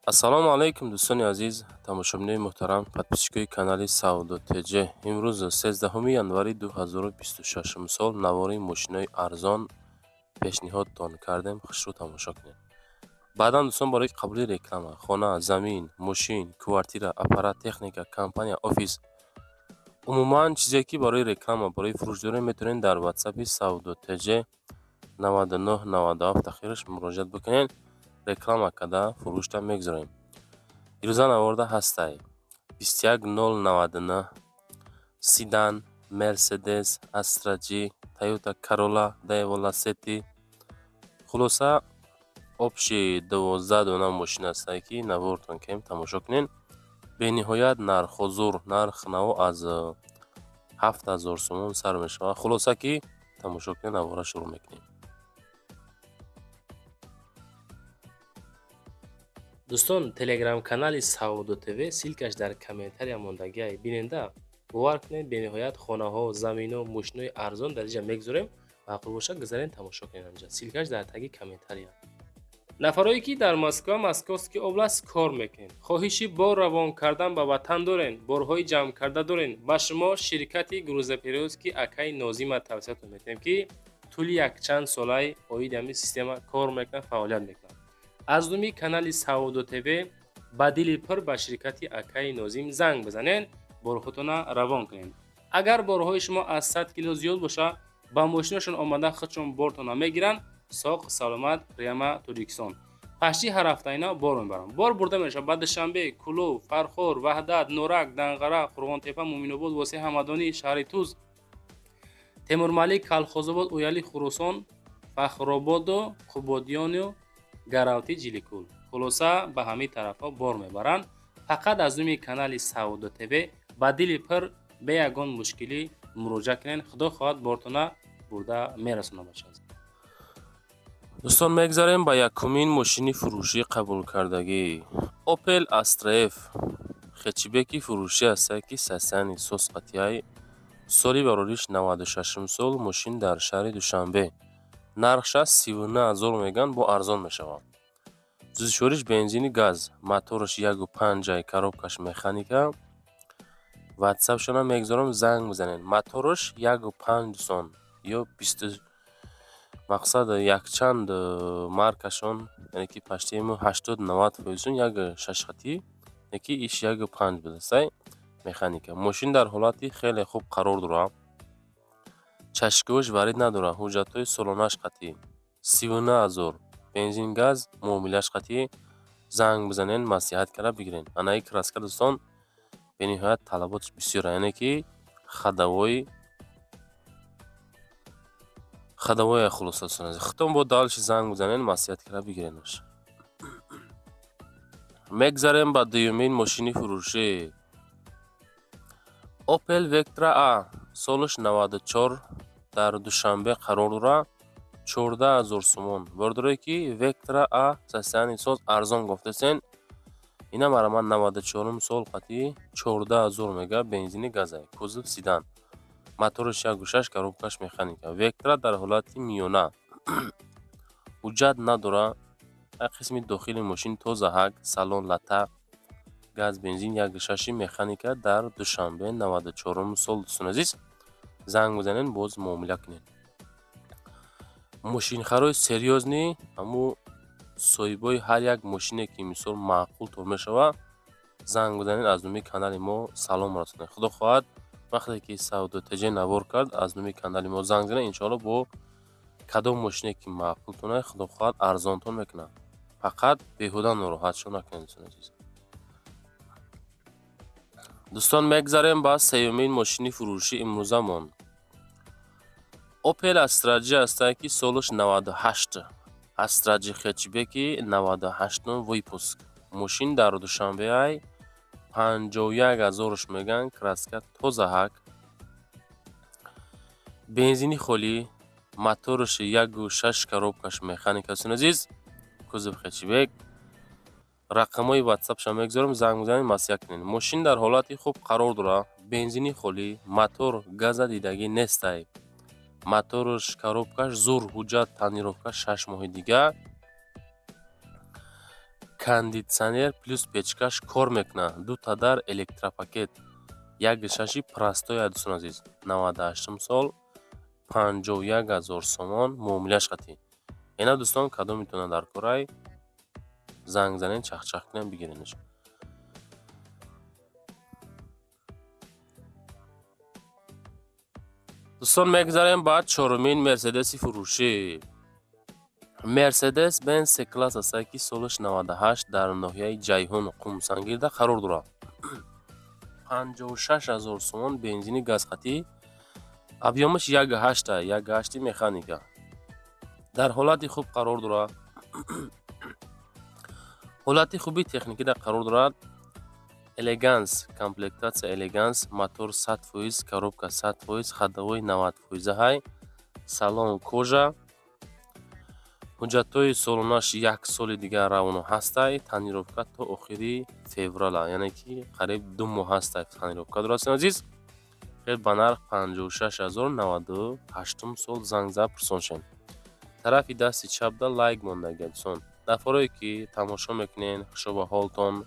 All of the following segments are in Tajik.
Ассалому алайкум, дӯстони азиз, тамошобинои муҳтарам, подписчикои канали Савдо ТЖ. Имрӯз, 13 январи 2026 сол, навори мошинои арзон пешниҳодтон кардем. Хушрӯ тамошо кунед. Баъдан, дӯстон, барои қабули реклама, хона, замин, мошин, квартира, аппарат, техника, компания, офис, умуман чизе ки барои реклама, барои фурӯш дорем, метавонед дар ватсапи Савдо ТЖ 99 97 ахираш муроҷиат бикунед. Реклама карда, фурӯшта мегузорем. Ирӯза наворда ҳастай 21099 седан, Мерседес, Астра Ҷи, Тойота Карола, Дэу Ласети. Хулоса, общий 12 дона мошин ҳастае, ки навортон кем тамошо кунед. Бениҳоят нархҳо зур, нарх наво аз 7000 сомон сар мешавад. Хулоса ки тамошо кунед, навора шурӯъ мекунем. Дӯстон, телеграм-канали Савдо ТВ, ссылкаш дар комментария мондагиай, биненда. Бовар кунед, бениҳоят хонаҳо, замино, мошинои арзон дар инҷа мегузорем. Маъқул бошад, гузарен, тамошо кунед. Анҷа ссылкаш дар таги комментария. Нафарое ки дар Москва, Московский область кор мекунед, хоҳиши бор равон кардан ба ватан дорен, борҳои ҷамъкарда дорен, ба шумо ширкати грузоперевозки акаи Нозима тавсиятон метиҳем, ки тӯли якчанд солаи оиди ҳамин система кор мекунад, фаъолият мекунад. Аз номи канали Савдо ТВ ба дили пур ба ширкати акаи Нозим занг бизанед, борҳотона равон кунед. Агар борҳои шумо аз 100 кило зиёд бошад, ба мошинашон омада, худшон бортона мегиранд. Соқ саломат, прямо Тоҷикистон. Пашти ҳар ҳафта ина бор мебаранд. Бор бурда мешавад ба Душанбе, Кӯлоб, Фархор, Ваҳдат, Норак, Данғара, Қурғонтепа, Муъминобод, Восеъ, Ҳамадонӣ, шаҳри Туз, Темурмалик, Калхозобод, Ояли, Хуросон, Фахрободу Қубодиёну Гаравти, Ҷиликул. Хулоса, ба ҳамин тарафҳо бор мебаранд. Фақат аз номи канали Савдо ТВ ба дили пур, бе ягон мушкилӣ муроҷиат кунед. Худо хоҳад, бортона бурда мерасонад, бача. Дӯстон, мегзарем ба якумин мошини фурӯшӣ қабулкардагӣ. Опел Астра Ф хэтчбеки фурӯшӣ ҳастае, ки состояние соз қатъияй, соли барориш 96 сол, мошин дар шаҳри Душанбе, нархша 39 000 мегӯянд, бо арзон мешавад. Сӯзишвориш бензини газ, мотораш 1,5-ай, коробкаш механика. Ватсапшонам мегузорам, занг бизанед. Мотораш 1,5 сон ё бисту мақсад якчанд маркашон, яъне ки паштиему 80-90 фоизон як шашхатӣ, яки иш 1,5 будастай, механика. Мошин дар ҳолати хеле хуб қарор дорад, чашкиҳош варид надорад, ҳуҷҷатҳои солонааш қатъӣ. 39 000, бензин газ, муомилааш қатъӣ. Занг бизанед, маслиҳат карда бигиред. Анаи краска, дӯстон, бениҳоят талаботш бисёр, яъне ки ходовой, ходовоя. Хулоса, худтон бо дальше занг бизанед, маслиҳат карда бигиренаш. Мегзарем ба дуюмин мошини фурӯшӣ. Опел Вектра А, солаш 94, дар Душанбе қарор дорад, 14 000 сомон. Бордорое ки Вектра А состояние соз, арзон гуфтасен, ина мараман 94-ум сол қатъи 14 000 мега, бензини газай, кузов седан, мотораш 1,6, коробкаш механика. Вектра дар ҳолати миёна, ҳуҷҷат надорад. Қисми дохили мошин тозаҳак, салон лата, газ, бензин, 1,6-и механика, дар Душанбе, 94-ум сол. Дӯстони азиз, занг бизанед, боз муомила кунед. Мошинхарои серьёзный, ҳамун соҳибои ҳар як мошине ки мисол маъқултон мешавад, занг бизанед, аз номи канали мо салом расонед. Худо хоҳад, вақте ки Савдо ТЖ навор кард, аз номи канали мо занг занед, иншоалло бо кадом мошине ки маъқултон, худо хоҳад, арзонтон мекунад. Фақат беҳуда нороҳатшо накунед, дӯстони азиз. Дӯстон, мегзарем ба сеюмин мошини фурӯшӣ имрӯзамон. Опел Астра Ҷи ҳастае, ки солаш 98, Астра Ҷи хэтчбеки 98-ум выпуск. Мошин дар Душанбеай, 51 ҳазорш мегӯянд, краска тозаҳак, бензини холӣ, мотораш 1,6, коробкаш механика. Дӯстони азиз, кузов хэтчбек. Рақамҳои ватсапша мегузорам, занг бизанед, маслиҳат кунед. Мошин дар ҳолати хуб қарор дорад, бензини холӣ, мотор газа дидагӣ нестай, мотораш, коробкаш зур, ҳуҷҷат, тонировка 6 моҳи дига. Кондитсионер плюс печкаш кор мекунад. Дута дар электропакет. Як шаши простой, дӯстон азиз. 98 сол, 51 000 сомон муомилаш қатӣ. Ина, дӯстон, кадомитона дар корай, занг занед, чахчах кунем, бигиренаш. Дӯстон, мегузарем ба чорумин мерседеси фурӯшӣ. Мерседес Бенз С класс аста, ки солаш 98, дар ноҳияи Ҷайҳун, Қумсангирда қарор дорад. 56 000 сомон, бензини газқатӣ, объёмаш 1,8, 1,8 механика. Дар ҳолати хуб қарор дорад. Ҳолати хуби техникида қарор дорад. Элеганс, комплектация элеганс, мотор 100%, коробка 100%, ходовой 90% ҳай, салон кожа, ҳуҷҷатҳои солонаш як соли дигар равоно ҳастай, тонировка то охири феврала, яъне ки қариб 2 моҳ ҳастай, тонировка дорад. Азиз, хел ба нарх 56 000, 98-ум сол, занг зад, пурсон шен. Тарафи дасти чапда лайк мондагия, дӯстон. Нафарое ки тамошо мекунен, хушо ба ҳолтон,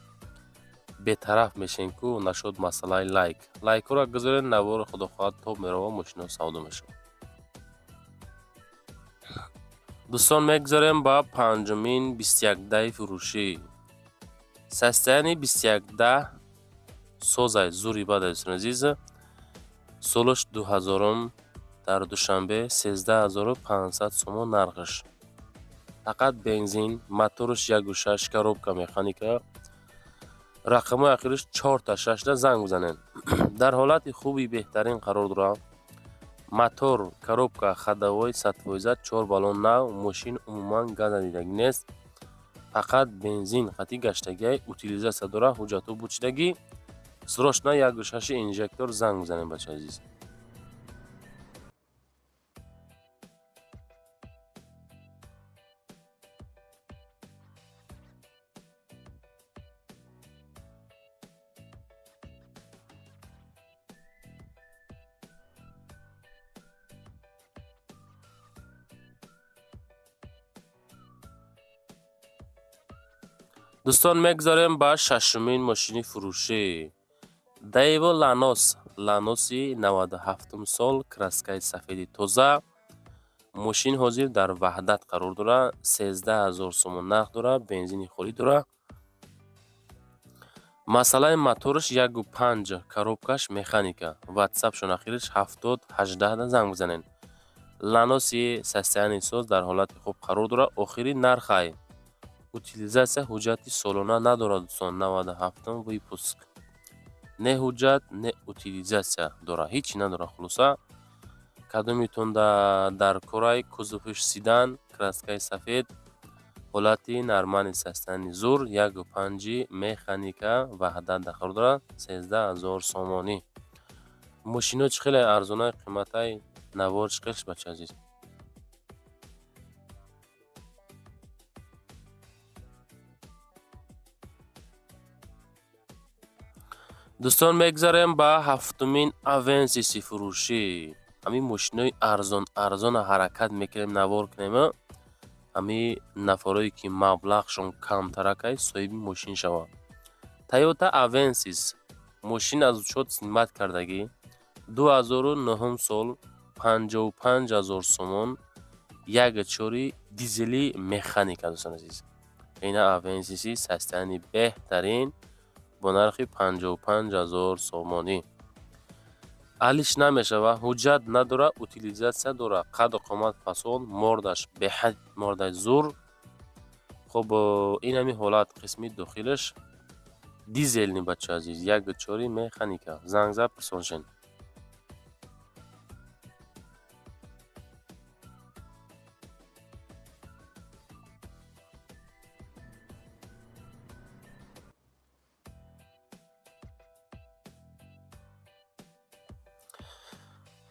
бетараф мешен ку нашуд масъалаи лайк. Лайкҳоро гузоред, наворо худо хоҳад тоб мерава, мошино савдо мешавад. Дӯстон, мегузарем ба панҷумин бистуякдаи фурӯшӣ. Состояние бистуякдаҳ созай, зури бада, дӯстони азиз. Солаш 2000-ум, дар Душанбе, 13 500 сомон нархаш. Фақат бензин, мотораш 1,6, коробка механика. Рақамҳои ахириш чорта шашда занг бизанед. Дар ҳолати хуби беҳтарин қарор дорад. Мотор, коробка, ходовой 100%, чор баллон нав, мошин умуман газ надидагӣ нест. Фақат бензин қатъи гаштагиай, утилизация дорад, ҳуҷҷатҳо бучидагӣ. Срочно 1,6 инжектор, занг бизанед, бачаи азиз. Дӯстон, мегузарем ба шашумин мошини фурӯшӣ. Дэйво Ланос, Ланоси 97 сол, краскаи сафеди тоза. Мошин ҳозир дар Ваҳдат қарор дорад, 13 000 сомон нарх дорад, бензини холӣ дорад. Масъалаи мотораш 1,5, коробкаш механика. Ватсапшон ахириш 70 18-да занг бизанед. Ланоси состояние соз, дар ҳолати хуб қарор дорад. Охири нархай. Утилизация, ҳуҷҷати солона надорад, дӯстон, 97 выпуск. Не ҳуҷҷат, не утилизация дорад, ҳичи надорад. Хулоса, кадомитон дар корай, кузовиш седан, краскаи сафед, ҳолати нормальный, состояние зур, 1,5 механика, Ваҳдат қарор дорад, 13 000 сомонӣ. Мошино чӣ хеле арзонай, қиматай, навор чӣ хел, бачаи азиз. Дӯстон, мегузарем ба ҳафтумин Авенсиси фурӯшӣ. Ҳамин мошинои арзон арзона ҳаракат мекунем навор кунем, ҳамин нафарое ки маблағшон камтаракай, соҳиби мошин шавад. Тойота Авенсис, мошин аз учёт снимать кардагӣ, 2009 сол, 55 000 сомон, 1,4 дизели механика. Дӯстони азиз, ина Авенсиси состояние беҳтарин бо нархи 55 000 сомонӣ. Алиш намешавад, ҳуҷҷат надорад, утилизация дорад. Қаду қомат фасон, мордаш беҳад мордаи зур. Хуб, ин ҳамин ҳолат қисми дохилаш, дизельный, бачаи азиз, 1,4 механика. Занг зад, пурсон шен.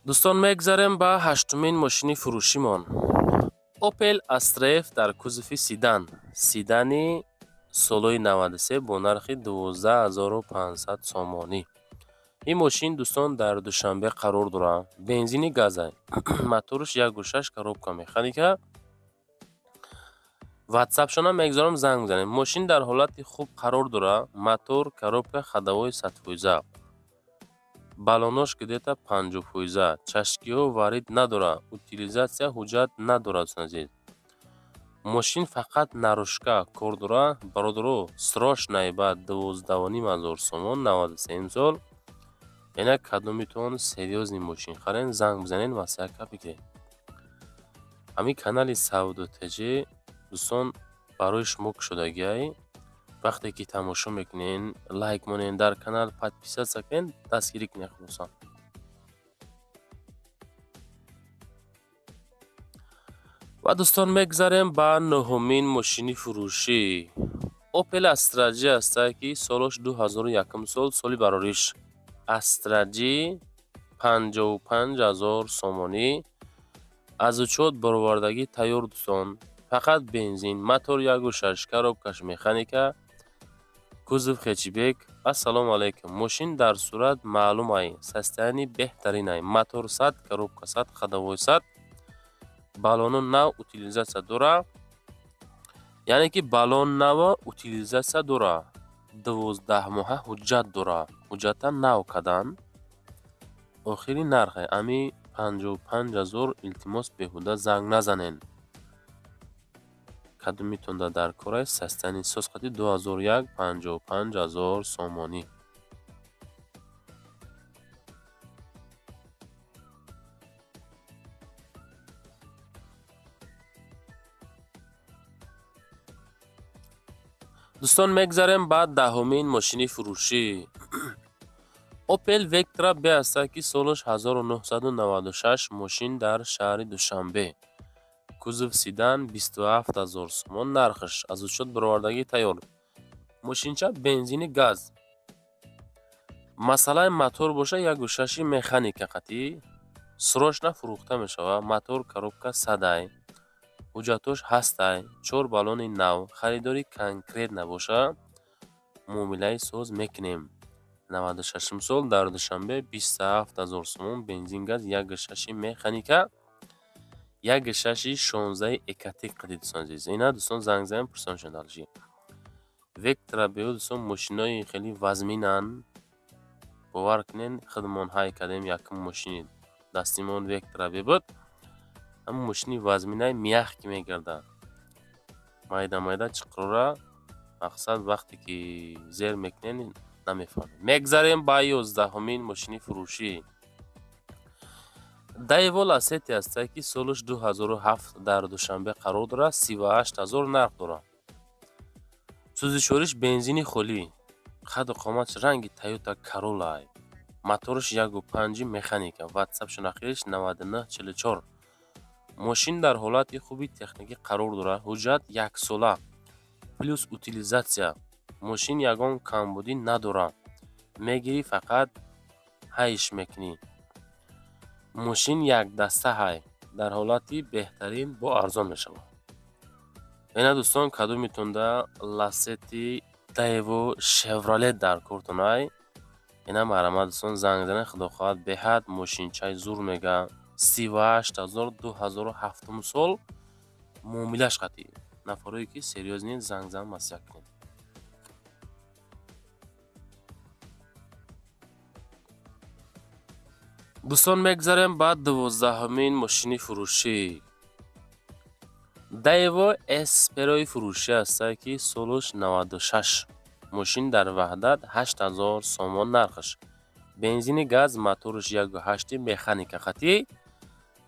Дӯстон, мегузарем ба ҳаштумин мошини фурӯшимон. Опел Астра Ф дар кузови седан, седани солҳои 93 бо нархи 12 500 сомонӣ. Ин мошин, дӯстон, дар Душанбе қарор дорад. Бензини газай, мотораш 1,6, коробка механика. Ватсапшона мегзорам, занг бизанед. Мошин дар ҳолати хуб қарор дорад, мотор, коробка, ходовой 100%. Баллонош где-то 50%, чашкиҳо варид надорад, утилизация ҳуҷҷат надорад, дӯстони азиз. Мошин фақат наружка кор дорад. Бародаро, срочно ба 12 500 сомон, 93 сол. Инак кадомитон серьёзный мошин харен, занг бизанед, маслиҳат бигиред. Ҳамин канали Савдо ТЖ, дӯстон, барои шумо кушодагиай. Вақте ки тамошо мекунен, лайк монен, дар канал подписаться кунен, дастгирӣ кунед хулоса. Ва дӯстон, мегзарем ба нуҳумин мошини фурӯшӣ. Opel Astra J ҳастае, ки солаш 2001 сол, соли барориш. Astra J 55 000 сомонӣ, аз учёт баровардагӣ тайёр, дӯстон. Фақат бензин, мотор 1,6, коробкаш механика, кузов хэтчбек. Ассалому алайкум. Мошин дар сурат маълум ай, состояние беҳтарин ай. Мотор 100, коробка 100, ходовой 100, баллоно нав, утилизация дора. Яъне ки баллон нава, утилизация дора. 12 моҳа ҳуҷҷат дора. Ҳуҷҷата нав кадан. Охири нархе ами 55 000. Илтимос, беҳуда занг назанен. Кадомитонда дар кор аст, состояние соз қати 2001, 55 000 сомонӣ. Дӯстон, мегзарем ба даҳумин мошини фурӯшӣ. Opel Vectra B ҳастад, ки солаш 1996, мошин дар шаҳри Душанбе. Кузов седан, 27 000 сомон нархаш, аз учёт баровардагӣ тайёр. Мошинча бензини газ. Масъалаи мотор боша, 1,6 механика қатъӣ, срочно фурӯхта мешавад. Мотор, коробка садай. Ҳуҷҷатош ҳастай, чор баллони нав, харидори конкрет набоша, муомилаи соз мекунем. 96 сол, дар Душанбе, 27 000 сомон, бензин газ, 1,6 механика, 1,6 16 Ecotec қадид, дӯстони азиз. Ина, дӯстон, занг занем, пурсон шавед дальше. Vectra B, дӯстон, мошинои хеле вазминанд. Бовар кунед, худмон ҳай кардем, якум мошини дастимон Vectra B буд. Ҳамин мошини вазминай мягкий мегардад. Майда майда чиқрора, мақсад, вақте ки зер мекунед, намефаҳмед. Мегзарем ба 11-умин мошини фурӯшӣ. Daewoo Lacetti ҳастад, ки солаш 2007, дар Душанбе қарор дорад, 38 000 нарх дорад. Сӯзишвориш бензини холӣ. Қаду қоматаш ранги Toyota Corolla. Мотораш 1,5 механика. WhatsApp ахириш 9944. Мошин дар ҳолати хуби техникӣ қарор дорад. Ҳуҷҷат яксола. Плюс утилизация. Мошин ягон камбудӣ надорад. Мегирӣ, фақат ҳайш мекунӣ. Мошин якдаста ҳай. Дар ҳолати беҳтарин, бо арзон мешавад. Ина, дӯстон, кадомитонда Lacetti, Daewoo, Chevrolet дар кортон ай. Ина марҳамат, дӯстон, занг занед, худо хоҳад, беҳад мошинчаи зур мега. 38 000, 2007 сол, муомилаш қатъӣ. Нафарое ки серьёзный, занг зан, маслиҳат кунед. Дӯстон, мегзарем ба 12-умин мошини фурӯшӣ. Daewoo Espero фурӯшӣ ҳастад, ки солаш 96, мошин дар Ваҳдат, 8000 сомон нархаш. Бензини газ, мотораш 1,8 механика қатъӣ.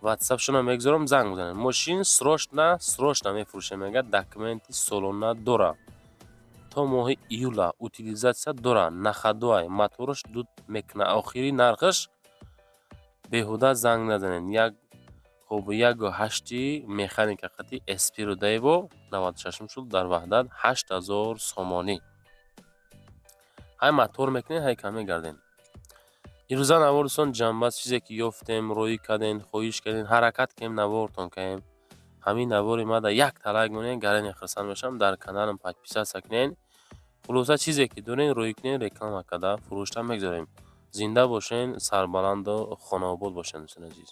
Ватсапшона мегузорам, занг бизанед. Мошин срочно, срочно мефурӯшем, мегӯяд, документи солона дора. То моҳи июла утилизация дора, на ходу ай, мотораш дуд мекунад. Охири нархаш, беҳуда занг назанед. Як хоб 1,8 механика қатъи Espero Daewoo, 96 шуд, дар Ваҳдат, 8000 сомонӣ. Ҳай мотор мекунед, ҳай кам мегардед. Ирӯза навор, дӯстон, ҷамъбаст. Чизе ки ёфтем, роӣ кардем, хоҳиш кардем, ҳаракат кардем, навортон кардем. Ҳамин навори мада якта лайк монед, гарани хурсанд мешавам, дар каналам подписаться кунед. Хулоса, чизе ки дорем, роӣ кунед, реклама карда фурӯшта мегзорем. Зинда бошен, сарбаланду хонаобод бошед, дӯстони азиз.